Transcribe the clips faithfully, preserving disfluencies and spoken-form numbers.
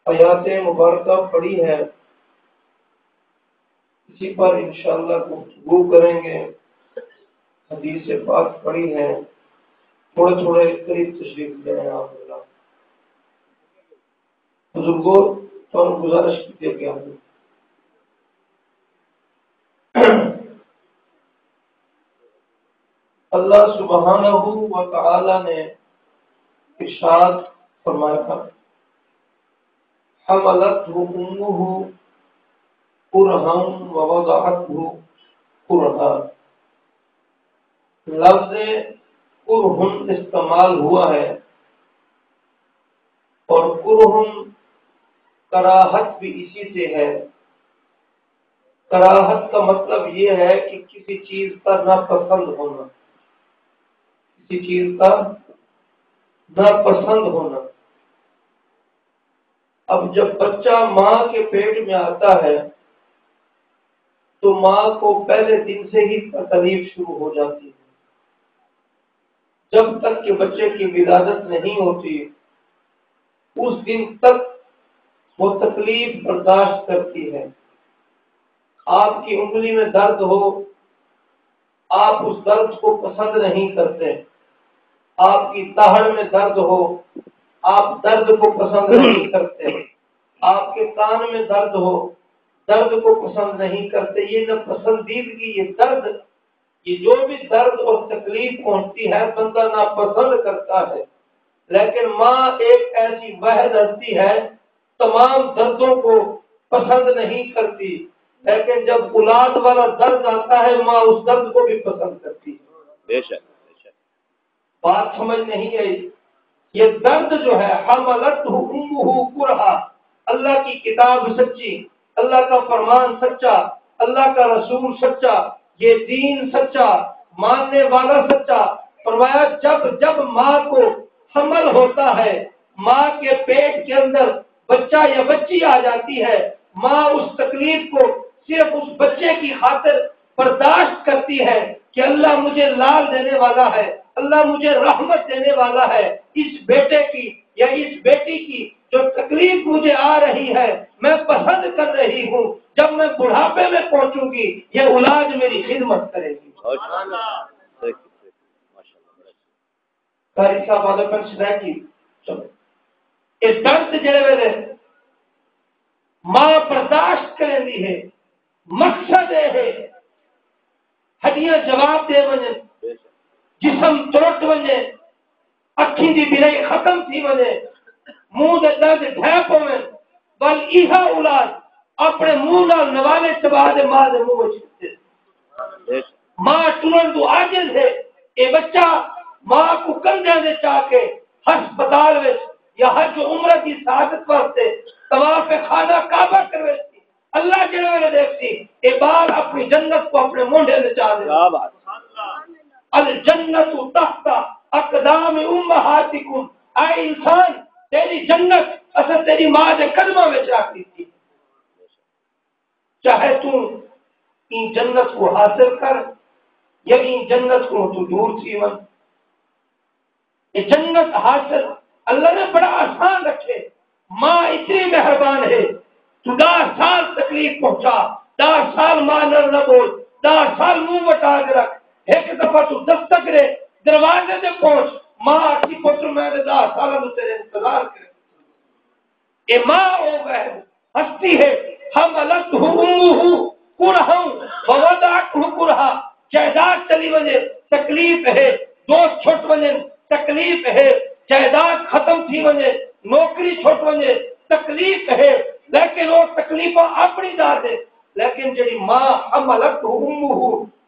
آیات مبارکہ پڑھی ہے، اسی پر انشاءاللہ گفتگو کریں گے۔ حدیث پاک پڑھی ہے، تھوڑے تھوڑے قریب تشریف لے آئیں آپ اللہ۔ بزرگوں، تمہیں گزارش کی گیا۔ اللہ سبحانہ و تعالی نے ارشاد فرمایا، حملته امه کرها ووضعته کرها۔ لفظ کرہن استعمال ہوا ہے، اور کرہن کراہت بھی اسی سے ہے۔ کراہت کا مطلب یہ ہے کہ کسی چیز کا ناپسند ہونا، کسی چیز کا ناپسند ہونا۔ اب جب بچہ ماں کے پیٹ میں آتا ہے تو ماں کو پہلے دن سے ہی تکلیف شروع ہو جاتی ہے۔ جب تک کہ بچے کی ولادت نہیں ہوتی، اس دن تک وہ تکلیف برداشت کرتی ہے۔ آپ کی انگلی میں درد ہو، آپ اس درد کو پسند نہیں کرتے۔ آپ کی داڑھ میں درد ہو، آپ درد کو پسند نہیں کرتے۔ آپ کے کان میں درد ہو، درد کو پسند نہیں کرتے۔ یہ ناپسندیدگی، یہ درد، یہ جو بھی درد اور تکلیف پہنچتی ہے، بندہ ناپسند کرتا ہے۔ لیکن ماں ایک ایسی واحد ہستی ہے، تمام دردوں کو پسند نہیں کرتی، لیکن جب اولاد والا درد آتا ہے، ماں اس درد کو بھی پسند کرتی ہے۔ بے شک، بے شک۔ بات سمجھ نہیں آئی۔ یہ درد جو ہے، حملته امه کرها، اللہ کی کتاب سچی، اللہ کا فرمان سچا، اللہ کا رسول سچا، یہ دین سچا، ماننے والا سچا۔ فرمایا، جب جب ماں کو حمل ہوتا ہے، ماں کے پیٹ کے اندر بچہ یا بچی آ جاتی ہے، ماں اس تکلیف کو صرف اس بچے کی خاطر برداشت کرتی ہے کہ اللہ مجھے لال دینے والا ہے، اللہ مجھے رحمت دینے والا ہے، اس بیٹے کی یا اس بیٹی کی جو تکلیف مجھے آ رہی ہے، میں پسند کر رہی ہوں، جب میں بڑھاپے میں پہنچوں گی، یہ اولاد میری خدمت کرے گی۔ قاری صاحب آدھے پن سرائیکی، چلو۔ اے درد جڑے ویلے ماں برداشت کریندی ہے، مقصد اے ہے، ہڈیاں جواب دے ونجن، جسم ترٹ ونجے، اکھیں دی برائی ختم تھی ونجے، منہ دے درد ڈھہ پون، ول ایہا اولاد اپݨے منہ نال نوالے چبا دے ماں دے منہ وچ ݙتے۔ ماں ٹرݨ توں عاجز ہے، اے بچہ ماں کوں کندھیاں تے چا کے ہسپتال وچ یا حج و عمرہ دی سعادت واسطے طواف خانہ کعبہ کرویسی۔ اللہ جیڑھے ویلے ݙیکھسی، اے ٻال اپݨی جنت کوں اپݨے مونڈھے تے چا ݙے۔ کیا بات۔ الجنت تحت اقدام امہاتکم، اے انسان، تیری جنت اساں تیری ماں دے قدماں وچ رکھ ݙتی۔ چاہے توں ایں جنت کوں حاصل کر یا ایں جنت کوں توں دور تھی ونڄ۔ اے جنت حاصل اللہ نے بڑا آسان رکھے۔ ماں اتنی مہربان ہے، توں ݙاہ سال تکلیف پہنچا، ݙاہ سال ماں نال نہ ٻول، ݙاہ سال منہ وٹا کے رکھ، ہک دفعہ توں دستک ݙے، دروازے تے پہنچ، ماں آکھی، پتر میں تے ݙاہ سالاں توں تیرے انتظار کرے۔ اے ماں او وحد ہستی ہے، حملته امه کرها ووضعته کرها، جائیداد چلی ونڄے تکلیف ہے، دوست چھٹ ونڄن تکلیف ہے، جائیداد ختم تھی ونڄے، نوکری چھٹ ونڄے تکلیف ہے، لیکن او تکلیفاں اپݨی ذات ہے۔ لیکن جڑی ماں، حملته امه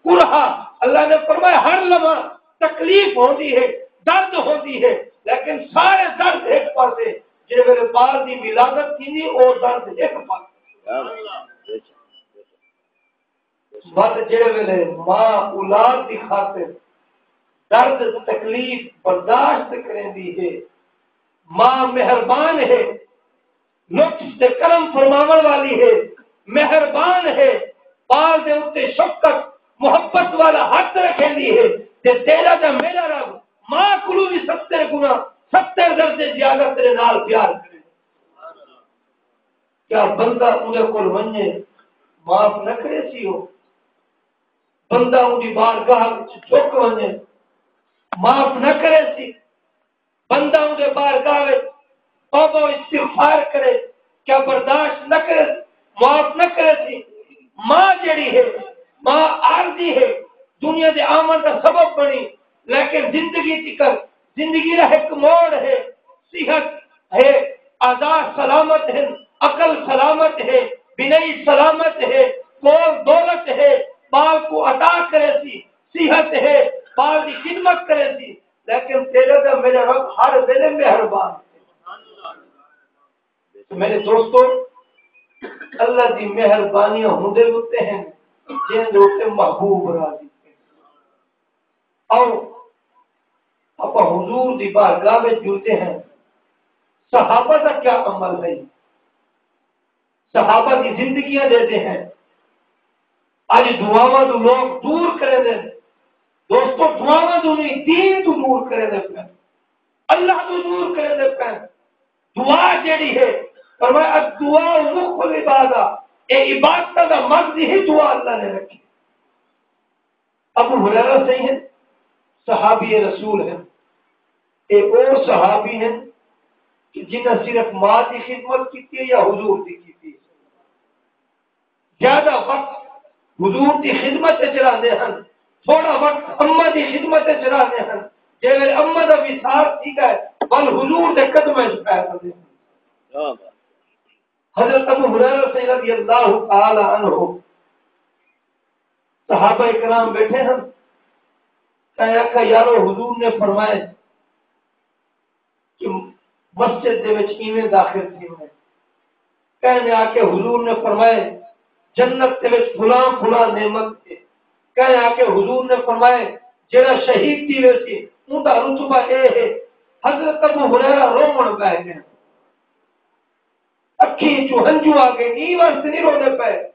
کرها، اللہ نے فرمایا ہر لمحہ تکلیف ہوندی ہے، درد ہوندی ہے، لیکن سارے درد ہک پاسے، جڑے ویلے ٻال دی ولادت تھیندی، او درد ہک پاسے۔ ول جڑے ویلے ماں اولاد دی خاطر درد تکلیف برداشت کریندی ہے، ماں مہربان ہے، لطف تے کرم فرماوݨ والی ہے، مہربان ہے، ٻال دے اتے شفقت، محبت والا ہتھ رکھیندی ہے، تے تیݙا تے میݙا رب ماں کولوں وی ستر گنا، ستر درجے زیادہ تیݙے نال پیار کرے۔ کیا بندہ اوندے کول ونڄے، معاف نہ کریسی؟ او بندہ اوندی بارگاہ وچ جھک ونڄے، معاف نہ کریسی؟ بندہ اوندے بارگاہ وچ توبہ و استغفار کرے، کیا برداشت نہ کرے، معاف نہ کریسی؟ ماں جیڑھی ہے، ماں عارضی ہے، دنیا دے آوݨ دا سبب بݨی، لیکن زندگی تکر، زندگی دا ہک موڑ ہے۔ صحت ہے، اعضاء سلامت ہن، عقل سلامت ہے، بینائی سلامت ہے، کول دولت ہے، ٻال کوں عطا کریسی، صحت ہے، ٻال دی خدمت کریسی، لیکن تیݙا تاں میݙا رب ہر ویلے مہربان ہے۔ میݙے دوستو، اللہ دی مہربانیاں ہوندے اتے ہن، جیندے اتے محبوب راضی ہن۔ آؤ، اپاں حضور دی بارگاہ وچ جلدے ہیں۔ صحابہ دا کیا عمل ہے؟ صحابہ دی زندگیاں ݙیہدے ہیں۔ اڄ دعاواں توں لوگ دور کریندے۔ دوستو، دعاواں توں نہیں، دین توں دور کریندے پئے، اللہ توں دور کریندے پئے۔ دعا جیڑھی ہے، فرمایا، "الدعاء مخ العبادہ"، اے عبادت دا مرض ہی دعا اللہ نے رکھی۔ ابو ہریرہ صحیح ہن، صحابی رسول ہن۔ اے او صحابی ہن کہ جنہاں صرف ماں دی خدمت کیتی ہے یا حضور دی کیتی ہے؟ زیادہ وقت حضور دی خدمت وچ رہندے ہن، تھوڑا وقت اماں دی خدمت وچ رہندے ہن۔ جے ویلے اماں دا وصال تھی ڳئے، ول حضور دے قدماں وچ پے ویندے ہن۔ کیا بات۔ حضرت ابو ہریرہ سے رضی اللہ تعالی عنہ، صحابہ کرام بیٹھے ہن، کہیں آکھیا، "یارو، حضور نے فرمائے کہ مسجد دے وچ ایویں داخل تھی ہوئے۔" کہیں نے آکھیا، "حضور نے فرمائے جنت دے وچ فلاں فلاں نعمت ہے۔" کہیں آکھیا، "حضور نے فرمائے جیڑھا شہید تھی ویسی، اوندا رتبہ اے ہے۔" حضرت ابو ہریرہ رووݨ پئے ڳئے۔ اکھیں چوں ہنجو آ ڳئے، ایں واسطے نہیں روندے پئے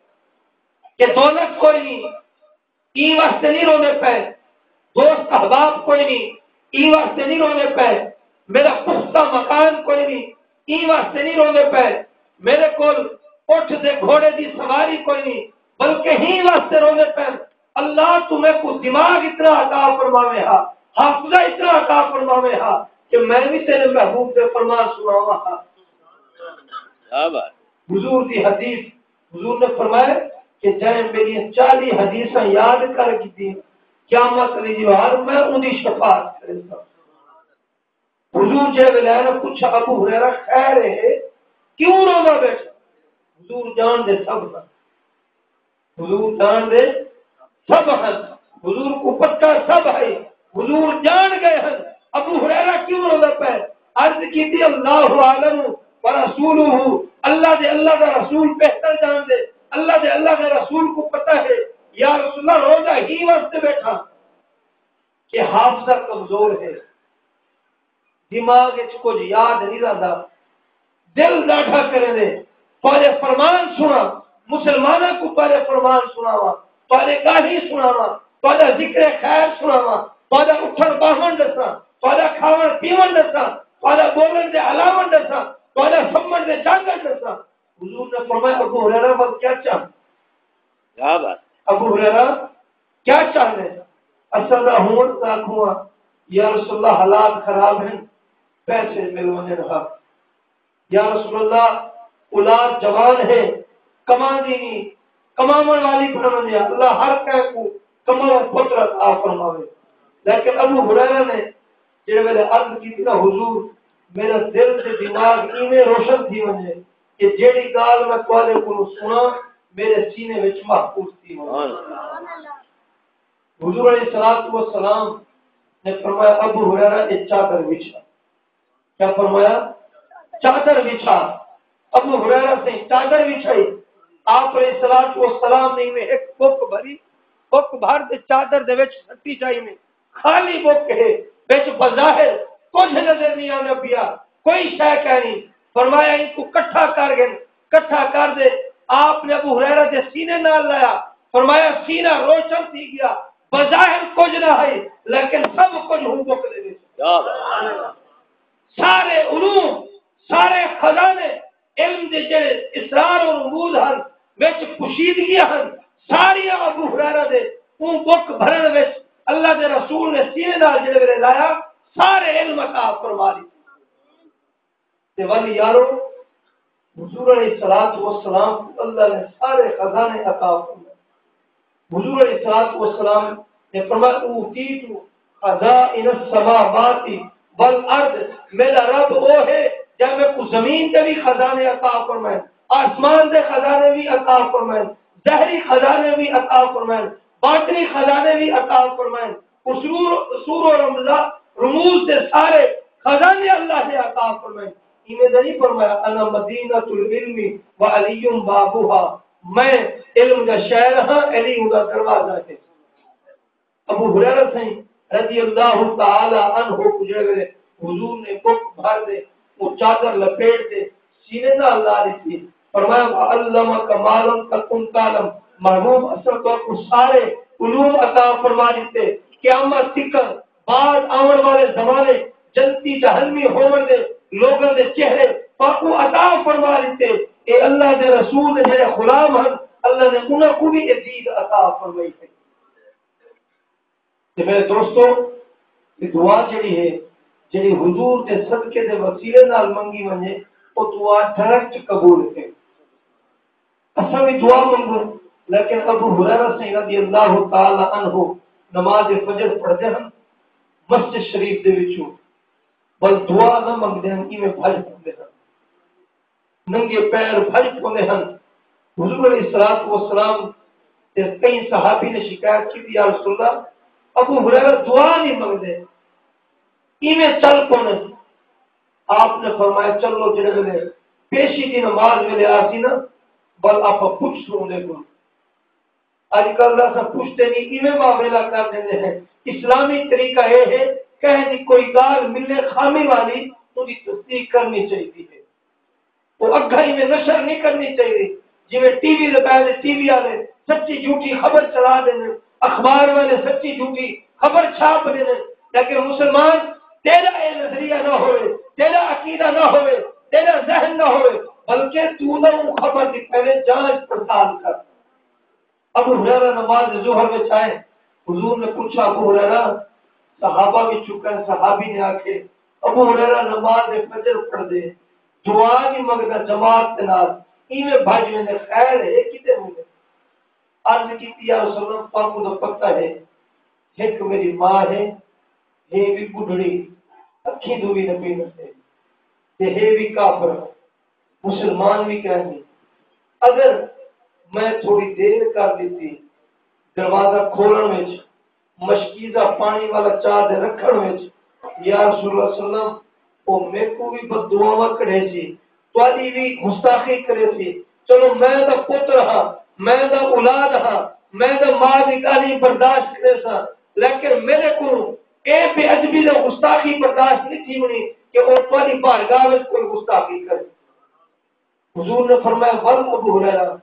کہ دولت کوئی نہیں، ایں واسطے نہیں روندے پئے، دوست احباب کوئی نہیں، ایں واسطے نہیں روندے پئے، میرا پختہ مکان کوئی نہیں، ایں واسطے نہیں روندے پئے، میرے کول اٹھ دے گھوڑے دی سواری کوئی نہیں، بلکہ ایں واسطے روندے پئے، اللہ تو میکوں دماغ اتنا عطا فرماوے ہا، حافظہ اتنا عطا فرماوے ہا کہ میں بھی تیرے محبوب دے فرمان سناواں ہا۔ کیا بات۔ حضور دی حدیث، حضور نے فرمایا کہ جائیں میری چالی حدیثاں یاد کر گھدی، قیامت دی دیوار میں اوندی شفاعت کرے۔ حضور جے ویلے آئے نا، پچھا، "ابو ہریرہ، خیر ہے، کیوں روندا بیٹھا؟" حضور جان دے سب ہن۔ حضور جان دے سب ہن۔ حضور کو پتہ سب ہے۔ حضور جان گئے ہن۔ ابو ہریرہ کیوں روندا پئے؟ عرض کیتی، "اللہ عالم و رسولہ"، اللہ دے، اللہ دا رسول بہتر جان دے۔ اللہ دے، اللہ دے رسول کو پتہ ہے۔ یا رسول اللہ، روزہ ہی واسطے بیٹھا کہ حافظہ کمزور ہے۔ دماغ اچ کجھ یاد نہیں رہندا، دل ݙاڈھا کریندے، تہاݙے فرمان سݨاں، مسلماناں کوں تہاݙے فرمان سݨاواں، تہاݙے ڳالھیں سݨاواں، تہاݙا ذکر خیر سݨاواں، تہاݙا اٹھݨ ٻاہوݨ ݙساں، تہاݙا کھاوݨ پیوݨ ݙساں، تہاݙا ٻولݨ دے الاوݨ ݙساں، تہاݙا سمݨ دے جانگݨ ݙساں۔ حضور نے فرمایا، "ابو ہریرہ، ول کیا چاہندے؟" کیا بات۔ ابو ہریرہ، کیا چاہندے؟ اساں دا ہݨ تاں آکھوں، یا رسول اللہ، حالات خراب ہن، پیسے مل ونڄن ہا۔ یا رسول اللہ، اولاد جوان ہے، کماندی نہیں، کماوݨ والی بݨ ونڄے۔ اللہ ہر کہیں کوں کماؤ پتر عطا فرماوے۔ لیکن ابو ہریرہ نے جیڑھے ویلے عرض کیتی نا، "حضور، میرا دل تے دماغ ایویں روشن تھی ونڄے کہ جیڑھی ڳالھ میں تہاݙے کولوں سݨاں، میرے سینے وچ محفوظ تھی ونڄے۔" سبحان اللہ۔ حضور علیہ الصلوۃ والسلام نے فرمایا، "ابو ہریرہ، اے چادر وچھا۔" کیا فرمایا؟ "چادر وچھا۔" ابو ہریرہ سے چادر وچھائی۔ آپ علیہ الصلوۃ والسلام نے ایویں ہک بک بھری، بک بھر تے چادر دے وچ سٹی چائی میں۔ خالی بک ہے، وچ بظاہر کجھ نظر نہیں آندا پیا، کوئی شے کائنی۔ فرمایا، "ان کو کٹھا کر گھن۔" کٹھا کر دے آپ نے ابو ہریرہ دے سینے نال لایا۔ فرمایا، سینہ روشن تھی گیا، بظاہر کجھ نہ ہے، لیکن سب کجھ ہوں بک دے وچ۔ کیا بات۔ سارے علوم، سارے خزانے، علم جڑے اسرار و رموز ہن، وچ پوشیدگیاں ہن، ساریاں ابو ہریرہ دے اوں بک بھرن وچ اللہ دے رسول نے سینے نال جڑے ویلے لایا، سارے علم عطا فرما ݙتے۔ تے ول یارو، حضور علیہ الصلوۃ والسلام کوں اللہ نے سارے خزانے عطا فرمائے۔ حضور علیہ الصلوۃ والسلام نے فرمایا، "اوتیت خزائن السماوات والارض"، میرا رب او ہے جے میکوں زمین دے وی خزانے عطا فرمائے، آسمان دے خزانے وی عطا فرمائے، ظاہری خزانے وی عطا فرمائے، باطنی خزانے وی عطا فرمائے۔ قصور، قصور و رمزا، رموز دے سارے خزانے اللہ نے عطا فرمائے۔ ایویں دا نہیں فرمایا، "انا مدینۃ العلم و علی بابھا"، میں علم دا شہر ہاں، علی اوندا دروازہ ہے۔ ابو ہریرہ سائیں رضی اللہ تعالی عنہ کوں جڑے ویلے حضور نے بک بھر دے، او چادر لپیٹ دے سینے نال لا ݙتی، فرمایا، "وعلمک ما لم تکن تعلم"، محبوب، اساں تہاکوں سارے علوم عطا فرما ݙتے، قیامت تکر بعد آوݨ والے زمانے جنتی جہنمی ہووݨ دے لوگاں دے چہرے تہاکوں عطا فرما ݙتے۔ اے اللہ دے رسول دے جڑے غلام ہن، اللہ نے انہاں کوں وی اے دید عطا فرمائی ہے۔ تے میرے دوستو، اے دعا جڑی ہے، جڑی حضور دے صدقے دے وسیلے نال منگی ونڄے، او دعا ڈائریکٹ قبول ہے۔ اساں وی دعا منگوں، لیکن ابو ہریرہ سائیں رضی اللہ تعالی عنہ نماز فجر پڑھدے ہن مسجد شریف دے وچوں، بل دعا نہ منگدے ہن، ایویں بھڄ پوندے ہن، ننگے پیر بھڄ پوندے ہن۔ حضور علیہ الصلوۃ والسلام تے کئی صحابی نے شکایت کیتی، "یا رسول اللہ، ابو ہریرہ دعا نہیں منگدے، ایویں چل پوندے۔" آپ نے فرمایا، "چلو، جڑے ویلے پیشی دی نماز ویلے آسی نا، ول آپاں پچھسوں اوندے کول۔" اڄ کل دا اساں پچھدے نہیں، ایویں واویلا کر ݙیندے ہیں۔ اسلامی طریقہ اے ہے، کہیں دی کوئی ڳالھ ملے خامی والی، اوندی تصدیق کرݨی چاہیدی ہے۔ او اگھا ایویں نشر نہیں کرݨی چاہیدی، جیویں ٹی وی لڳائے تے ٹی وی والے سچی جھوٹی خبر چلا ݙیندے، اخبار والے سچی جھوٹی خبر چھاپ ݙیندے، لیکن مسلمان، تیݙا اے نظریہ نہ ہووے، تیݙا عقیدہ نہ ہووے، تیݙا ذہن نہ ہووے، بلکہ توں نہ اوں خبر دی پہلے جانچ پڑتال کر۔ ابو ہریرہ نماز ظہر وچ آئے، حضور نے پچھا، "ابو ہریرہ؟" صحابہ وچوں کہیں صحابی نے آکھے، "ابو ہریرہ نماز فجر پڑھدے، دعا نہیں منگدا جماعت دے نال، ایویں بھڄ ویندے، خیر ہے کیتے ویندے؟" عرض کیتی، "یا رسول اللہ، تہاکوں تاں پتہ ہے، ہک میری ماں ہے، ہے وی ٻڈھڑی، اکھیں توں وی نہ پیندا ہے، تے ہے وی کافر، مسلمان وی کائنی۔ اگر میں تھوڑی دیر کر ݙتی دروازہ کھولݨ وچ، مشکیزہ پاݨی والا چا دے رکھݨ وچ، یا رسول اللہ صلی اللہ علیہ وسلم، او میکوں وی بد دعاواں کڈھیسی، تہاݙی وی گستاخی کریسی۔ چلو، میں تاں پتر ہاں، میں تاں اولاد ہاں، میں تاں ماں دی گالھیں برداشت کریساں، لیکن میرے کوں اے بے ادبی تے گستاخی برداشت نہیں تھیوݨی کہ او تہاݙی بارگاہ وچ کوئی گستاخی کرے۔" حضور نے فرمایا، "ول ابو ہریرہ۔"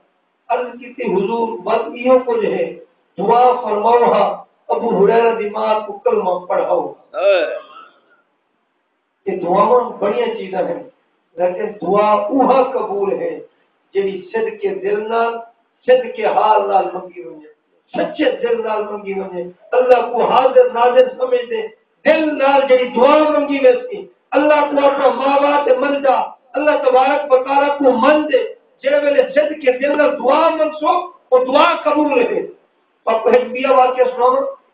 عرض کیتی، "حضور، ول ایہو کجھ ہے؟" "دعا فرماؤ ہا، ابو ہریرہ دی ماں کوں کلمہ پڑھاؤ ہا۔" اے دعاواں بڑیاں چیزاں ہن، لیکن دعا اوہا قبول ہے جیڑھی صدقے دل نال، صدقے حال نال منگی ونڄے، سچے دل نال منگی ونڄے، اللہ کوں حاضر ناظر سمجھدے دل نال جیڑھی دعا منگی ویسی، اللہ کوں اپݨا ماوا تے مندا، اللہ تبارک و تعالیٰ کوں مندے، جیڑھے ویلے صدقے دل نال دعا منگسو، او دعا قبول ہے۔ آپ کوں ہک ٻیا واقعہ سݨاواں۔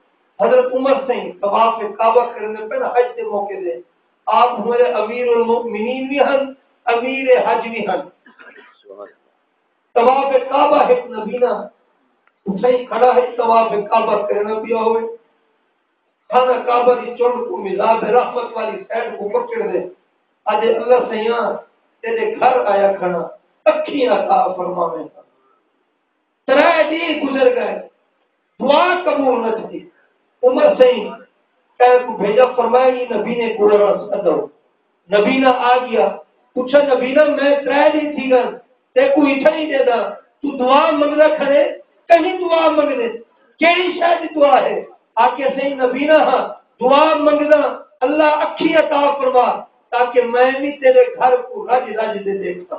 حضرت عمر سئیں طواف کعبہ کریندے پئے ہن حج دے موقع تے۔ آپ ہمارے امیر المؤمنین وی ہن، امیر حج وی ہن۔ طواف کعبہ ہک نبینا اتھائیں کھڑا ہے، طواف کعبہ کریندا پیا ہووے۔ خانہ کعبہ دی چنڈ کوں مزاب رحمت والی سائیڈ کوں پکڑ دے، آہدے، "اللہ سئیاں، تیݙے گھر آیا کھڑاں، اکھیں عطا فرماویں۔" ترے ݙینہہ گزر ڳئے، دعا قبول نہ تھی۔ عمر سئیں کہیں کوں بھیجا، فرمایا، "ایں نبینے کوں سݙو۔" نبینا آ ڳیا۔ پچھا، "نبینا، میں ترے ݙینہہ تھی ڳن، تیکوں اتھاں ہی ݙیہداں، توں دعا منگدا کھڑے، کہیں دعا منگدے، کیڑھی شے دی دعا ہے؟" آکھے، "سئیں نبینا ہاں، دعا منگداں، اللہ اکھیں عطا فرما، تاکہ میں وی تیݙے گھر کوں رڄ رڄ تے ݙیکھ سکاں۔"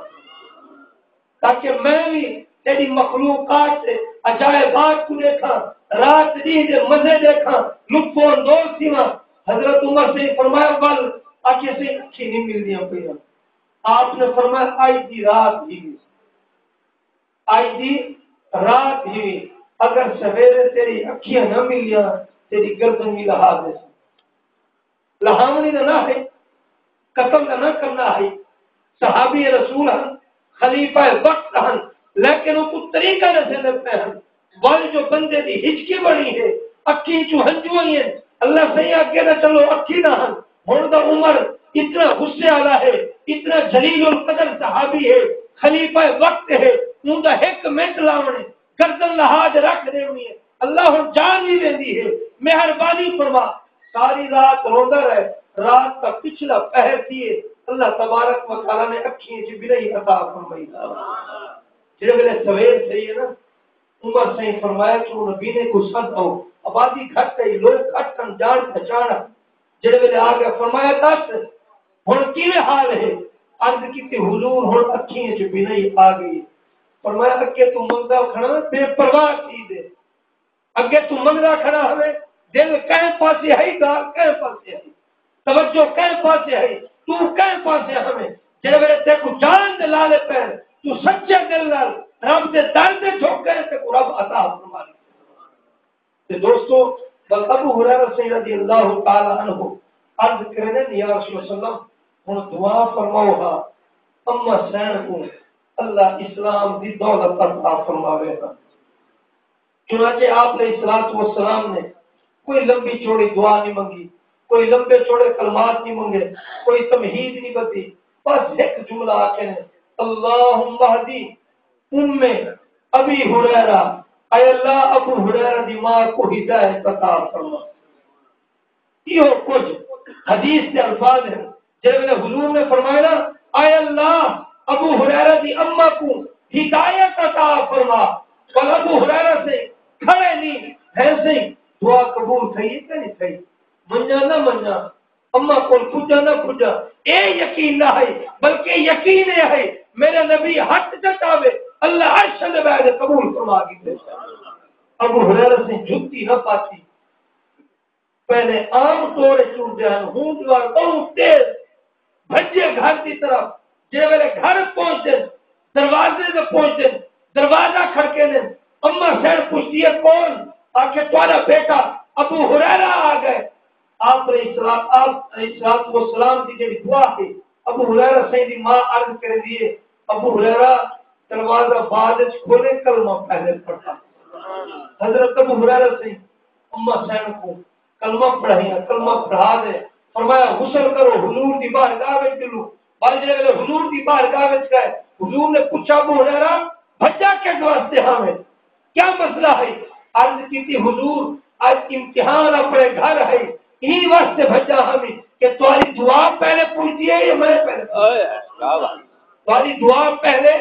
تاکہ میں وی تیݙی مخلوقات دے عجائبات کوں ݙیکھاں، رات ݙینہہ دے مزے ݙیکھاں، لطف اندوز تھیواں۔ حضرت عمر سئیں فرمایا، ول آکھے سئیں اکھیں نہیں ملدیاں پیاں۔ آپ نے فرمایا، اڄ دی رات ہی وی، اڄ دی رات ہی وی، اگر سویرے تیݙی اکھیاں نہ ملیاں، تیݙی گردن وی لہا ݙیساں۔ لہاوݨی دا نہ ہے، قتل دا نہ کرنا ہے۔ صحابی رسول ہن، خلیفہ وقت ہن، لیکن اوکوں طریقہ ݙسیندے پئے ہن۔ ول جو بندے دی ہچکی بݨی ہے، اکھیں چوں ہنجو آئی ہن، اللہ سئیں اڳے دا چلو اکھیں دا ہن۔ ہݨ دا عمر اتنا غصے والا ہے، اتنا جلیل القدر صحابی ہے، خلیفہ وقت ہے، اوندا ہک منٹ لاوݨے، گردن لہا تے رکھ ݙیوݨی ہے۔ اللہ ہݨ جان وی ویندی ہے، مہربانی فرما۔ ساری رات روندا رہے، رات دا پچھلا پہر تھیے، اللہ تبارک و تعالیٰ نے اکھیں چ بنائی عطا فرمائی۔ جڑے ویلے سویر تھئی ہے نا، عمر سائیں فرمایا کہ انہاں بینے کوں سد آؤ، آبادی گھٹ ہئی، لوگ گھٹ ہن، جان پہچان ہن۔ جڑے ویلے آ گئے، فرمایا، دس ہݨ کیویں حال ہے؟ عرض کیتی، حضور، ہݨ اکھیں چ بینائی آ ڳئی۔ فرمایا، اڳے توں منگدا کھڑا، بے پرواہ تھی دے۔ اڳے توں منگدا کھڑا ہوے، دل کہیں پاسے ہئی، ڳالھ کہیں پاسے ہئی، توجہ کہیں پاسے ہئی، توں کہیں پاسے ہوے۔ جڑے ویلے تیکوں جان دے لالے پئن، توں سچے دل نال رب دے در تے جھک ڳئے، تیکوں رب عطا فرما ݙتے۔ تے دوستو، بس ابو ہریرہ سئیں رضی اللہ تعالیٰ عنہ عرض کریندن، یا رسول اللہ، ہݨ دعا فرماؤ ہا، اماں سئین کوں اللہ اسلام دی دولت عطا فرماوے ہا۔ چنانچہ آپ علیہ الصلوٰۃ والسلام نے کوئی لمبی چوڑی دعا نہیں منگی، کوئی لمبے چوڑے کلمات نہیں منگے، کوئی تمہید نہیں بدی، بس ہک جملہ آکھے نے، اللہم اہدی ام ابی ہریرہ، اے اللہ، ابو ہریرہ دی ماں کوں ہدایت عطا فرما۔ ایہو کجھ حدیث دے الفاظ ہن، جڑے ویلے حضور نے فرمایا نا، اے اللہ، ابو ہریرہ دی اماں کوں ہدایت عطا فرما۔ پر ابو ہریرہ سئیں کھڑے نہیں، ہے سئیں، دعا قبول تھئی کہ نہیں تھئی؟ منجاں نہ منجاں، اماں کول پڄاں نہ پڄاں، اے یقین نہ ہئی، بلکہ یقین اے ہئی، میرا نبی ہتھ چاوے، اللہ عرش دے ٻہہ تے قبول فرما گھدے۔ ابو ہریرہ سئیں جتی نہ پاتی، پہلے عام طور اچ ٹردے ہن، ہوں جو ٻہوں تیز بھڄے گھر دی طرف۔ جے ویلے گھر پہنچدن، دروازے تے پہنچدن، دروازہ کھڑکیندن، اماں سئین پچھدی ہے، کون؟ آکھے، تہاݙا بیٹا ابو ہریرہ آ ڳئے۔ آپ علیہ السلام، آپ علیہ الصلوٰۃ والسلام دی جڑی دعا ہے، ابو ہریرہ سئیں دی ماں عرض کریندی ہے، ابو ہریرہ، دروازہ بعد وچ کھولے، کلمہ پہلے پڑھا۔ حضرت ابو ہریرہ سئیں اماں سئین کوں کلمہ پڑھائیا، کلمہ پڑھا تے فرمایا، غسل کرو، حضور دی بارگاہ وچ چلو۔ ول جڑے ویلے حضور دی بارگاہ وچ ڳئے، حضور نے پچھا، ابو ہریرہ، بھڄا کس واسطے ہاویں؟ کیا مسئلہ ہے؟ عرض کیتی، حضور، اڄ امتحان اپݨے گھر ہے، ایں واسطے بھڄا ہاویں کہ تہاݙی دعا پہلے پڄدی ہے یا میں پہلے؟ اوئے، کیا بات۔ تہاݙی دعا پہلے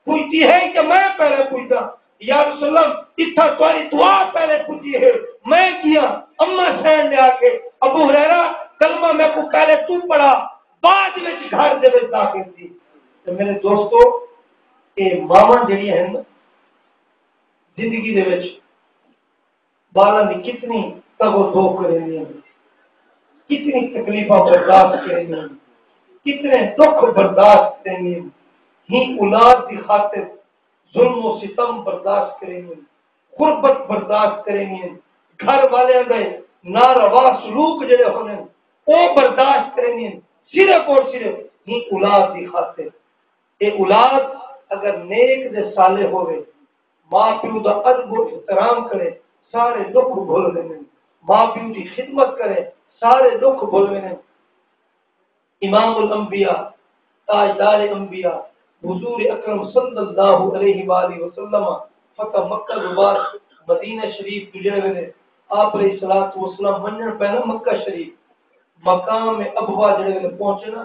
پڄدی ہے کہ میں پہلے پڄداں؟ یا رسول اللہ، اتھاں تہاݙی دعا پہلے پڄدی ہے، میں کیا؟ اماں سئین نے آکھے، ابو ہریرہ، کلمہ میکوں پہلے توں پڑھا، بعد وچ گھر دے وچ داخل تھی۔ تے میرے دوستو، اے ماواں جڑیاں ہن نا، زندگی دے وچ ٻالاں دی کتنی تگ و دو کریندیاں ہن، کتنی تکلیفاں برداشت کریندیاں ہن، کتنے ݙکھ برداشت کریندیاں ہن، ہیں اولاد دی خاطر ظلم و ستم برداشت کریندیاں ہن، غربت برداشت کریندیاں ہن، گھر والیاں دے ناروا سلوک جڑے ہوندے ہن، او برداشت کریندیاں ہن، صرف اور صرف ہیں اولاد دی خاطر۔ اے اولاد اگر نیک تے صالح ہووے، ماء پیو دا ادب و احترام کرے، سارے ݙکھ بھل ویندن۔ ماء پیو دی خدمت کرے، سارے ݙکھ بھل ویندن۔ امام الانبیاء، تاجدار انبیاء، حضور اکرم صلی اللہ علیہ وآلہ وسلم فتح مکہ دے بعد مدینہ شریف توں جڑے ویلے آپ علیہ الصلوٰۃ والسلام ونڄݨ پئے نا مکہ شریف، مقام ابوا جڑے ویلے پہنچے نا،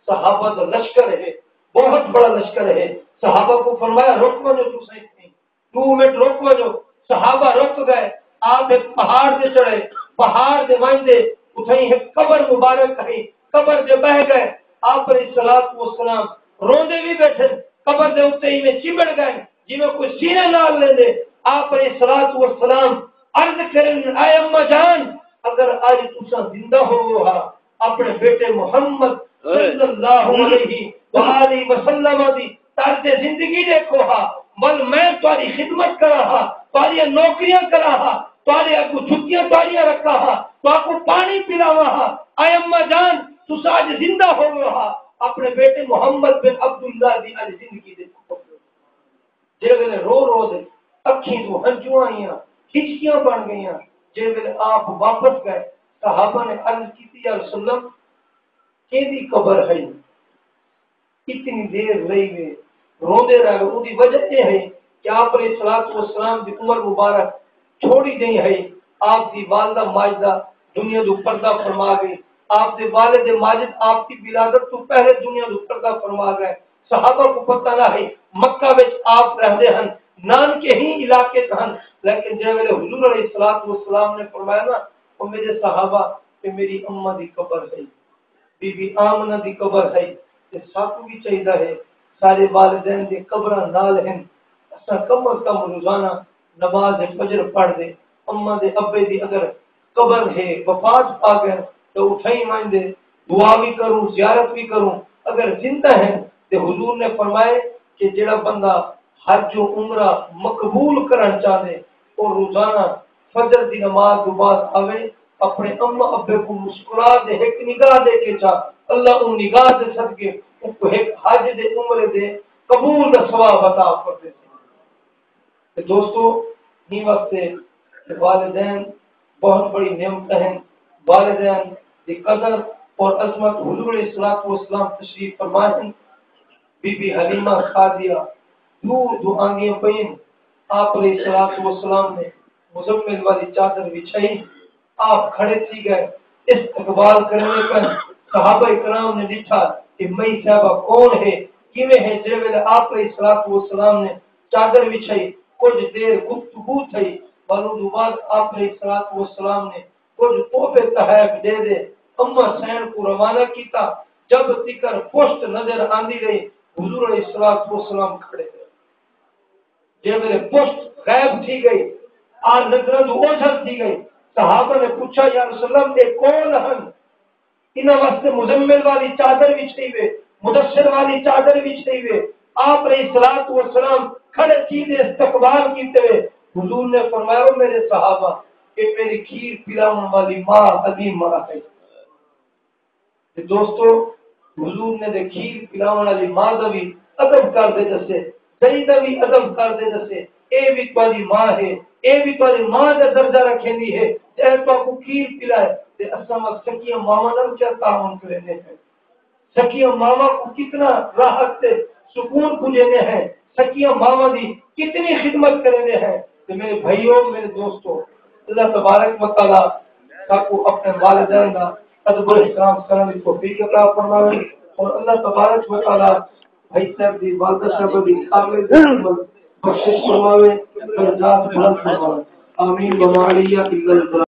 صحابہ دا لشکر ہے، بہت بڑا لشکر ہے۔ صحابہ کوں فرمایا، رک ونڄو تساں اتھیں، ݙو منٹ رک ونڄو۔ صحابہ رک ڳئے۔ آپ ہک پہاڑ تے چڑھے، پہاڑ تے ونڄدے اتھائیں ہک قبر مبارک ہئی، قبر تے ٻہہ ڳئے۔ آپ علیہ الصلوٰۃ والسلام روندے وی ٻیٹھن، قبر دے اتے ایویں چمبڑ ڳئے جیویں کوئی سینے نال لیندے۔ آپ علیہ الصلوۃ والسلام عرض کرن، اے اماں جان، اگر اڄ تساں زندہ ہووو ہا، اپݨے بیٹے محمد صلی اللہ علیہ وآلہ وسلم دی طرز زندگی ݙیکھو ہا، ول میں تہاݙی خدمت کراں ہا، تہاݙیاں نوکریاں کراں ہا، تہاݙے اڳوں جھکیاں تہاݙیاں رکھاں ہا، تہاکوں پاݨی پلاواں ہا۔ اے اماں جان، تساں اڄ زندہ ہووو ہا، اپݨے بیٹے محمد بن عبداللہ دی اڄ زندگی ݙیکھو۔ جیڑھے ویلے رو رو دے اکھیں توں ہنجوں آئیاں، ہچکیاں بݨ ڳئیاں۔ جیڑھے ویلے آپ واپس ڳئے، صحابہ نے عرض کیتی، یا رسول اللہ، کیندی قبر ہئی؟ اتنی دیر رہی وے، روندے رہ ڳئے۔ اوندی وجہ اے ہئی کہ آپ علیہ الصلوۃ والسلام دی عمر مبارک تھوڑی جئی ہئی۔ آپ دی والدہ ماجدہ دنیا توں پردہ فرما ڳئی۔ آپ دے والد ماجد آپ دی ولادت توں پہلے دنیا توں پردہ فرما ڳئے۔ صحابہ کوں پتہ نہ ہئی، مکہ وچ آپ رہندے ہن، نانکے ہی علاقے تے ہن، لیکن جیں ویلے حضور علیہ الصلوۃ والسلام نے فرمایا نا، او میرے صحابہ، اے میری اماں دی قبر ہئی، بی بی آمنہ دی قبر ہئی، تے ساکوں وی چاہیدا ہے، سارے والدین دے قبراں نال ہن، اساں کم از کم روزانہ نماز فجر پڑھ دے، اماں دے ابے دی اگر قبر ہے، وفات پا ڳئے، تے اٹھائیں ونڄ دے، دعا وی کروں، زیارت وی کروں۔ اگر زندہ ہن تے حضور نے فرمائے کہ جیڑھا بندہ حج و عمرہ مقبول کرݨ چاہندے، او روزانہ فجر دی نماز توں بعد آوے، اپݨے اماں ابے کوں مسکرا تے ہک نگاہ ݙے کے چا، اللہ اوں نگاہ دے صدقے اونکوں ہک حج دے عمرے دے قبول دا ثواب عطا کر ݙیسی۔ تے دوستو، ایں واسطے کہ والدین بہت بڑی نعمت ہن۔ والدین دی قدر اور عظمت، حضور علیہ الصلوۃ والسلام تشریف فرما ہن۔ بی بی حلیمہ سعدیہ دور دوں آندیاں پئین۔ آپ علیہ الصلوۃ والسلام نے مزمل والی چادر وچھائی۔ آپ کھڑے تھی ڳئے، استقبال کریندے پئن۔ صحابہ کرام نے ݙٹھا کہ مئی صاحبہ کون ہے، کیویں ہے؟ جیں ویلے آپ علیہ الصلوۃ والسلام نے چادر وچھائی، کجھ دیر گفتگو تھئی، ول اوں بعد آپ علیہ الصلوۃ والسلام نے کجھ تحفے تحائف ݙے ݙے اماں حسین کوں روانہ کیتا۔ جب تکر پشت نظر آندی رہی، حضور علیہ الصلوۃ والسلام کھڑے رہے۔ جیں ویلے پشت غائب تھی ڳئی، آ نظراں توں اوجھل تھی ڳئی۔ صحابہ نے پچھا، یا رسول اللہ، اے کون ہن؟ انہاں واسطے مزمل والی چادر وچھائی وے، مدثر والی چادر وچھائی وے۔ آپ علیہ الصلوۃ والسلام کھڑے تھی تے استقبال کیتے وے۔ حضور نے فرمایا، او میرے صحابہ، اے میری کھیر پلاوݨ والی ماں حلیمہ ہے۔ تے دوستو، حضور نے دے کھیر پلاوݨ والی ماں دا وی ادب کر ݙے ݙسے، دئی دا وی ادب کر ݙے ݙسے۔ اے وی تہاݙی ماں ہے، اے وی تہاݙی ماں دا درجہ رکھیندی ہے۔ جے تہاکوں کھیر پلائے تے اساں وت سکیاں ماواں نال کیا تعاون کریندے ہیں، سکیاں ماواں کوں کتنا راحت تے سکون پڄیندے ہیں، سکیاں ماواں دی کتنی خدمت کریندے ہیں۔ تے میرے بھائیو، میرے دوستو، اللہ تبارک و تعالیٰ ساکوں اپݨے والدین دا ادب و احترام کرݨ دی توفیق عطا فرماوے، اور اللہ تبارک و تعالیٰ بھائی صاحب دی، والدہ صاحبہ دی کامل عمر بخشش فرماوے، درجات بلند فرماوے۔ آمین۔ وما علینا الا البلاغ۔